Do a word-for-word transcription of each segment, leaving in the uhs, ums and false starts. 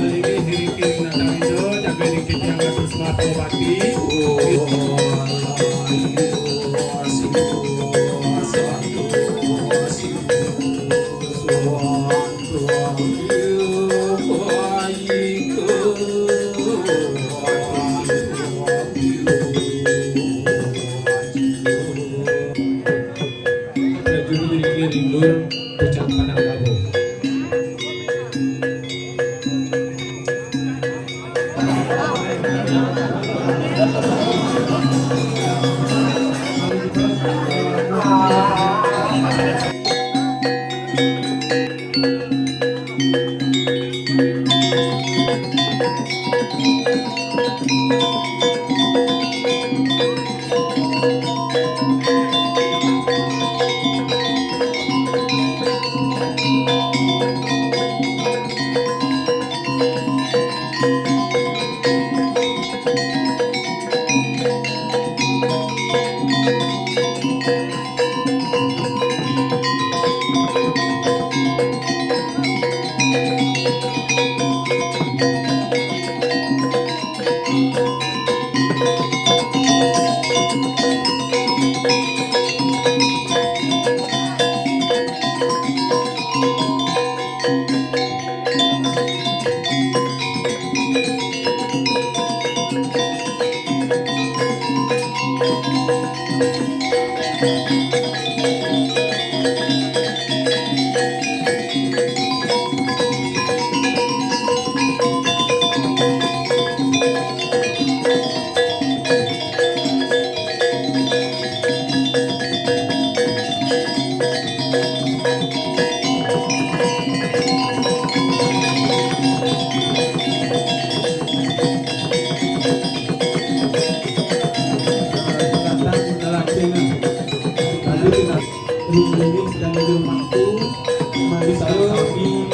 Ngiring-ngiring datang ijo, jaga niki tiang atur semat bakti. Prajurit ngiring-ngiring lur, pucak Padang Labuh. Ringgit dan rumahku, manis kami,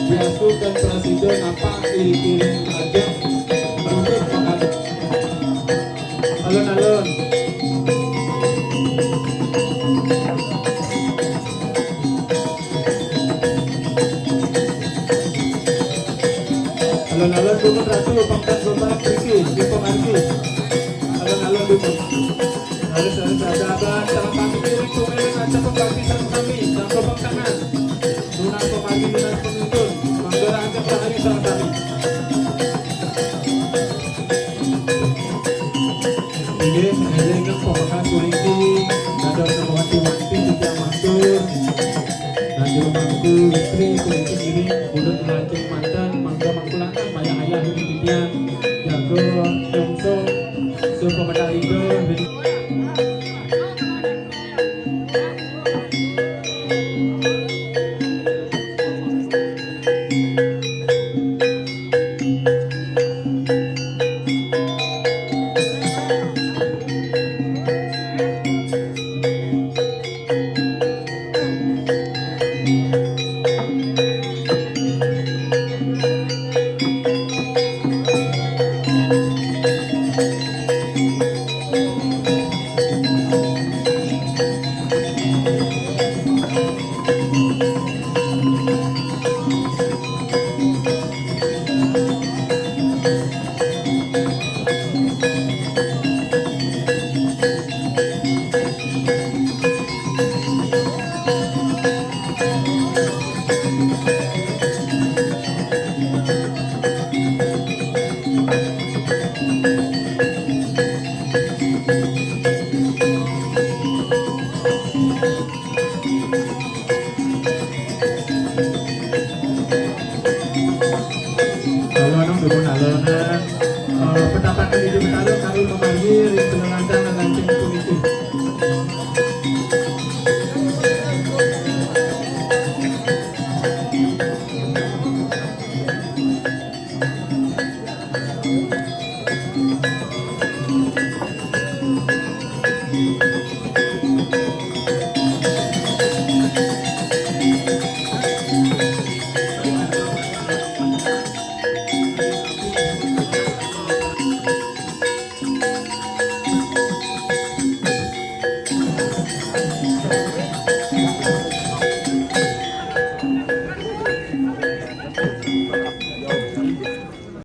biasu dan prasida napa iring-iring ajak menuntut pangkat. Alun-alun. Alun-alun dumun ratu, pangkat gombal mriki, dipun margi. Alun-alun dumun. Harus, harus ada abad, salah satu diri, kumiring, ada pembagi sareng sami, dan tepuk tangan. Nunas pemargi, nunas penuntun, mangga rahaja prahari sareng sami. Inggih, eling pamekasing puniki dados wanti-wanti titiang matur. Raja mangku istri puniki ngiring budut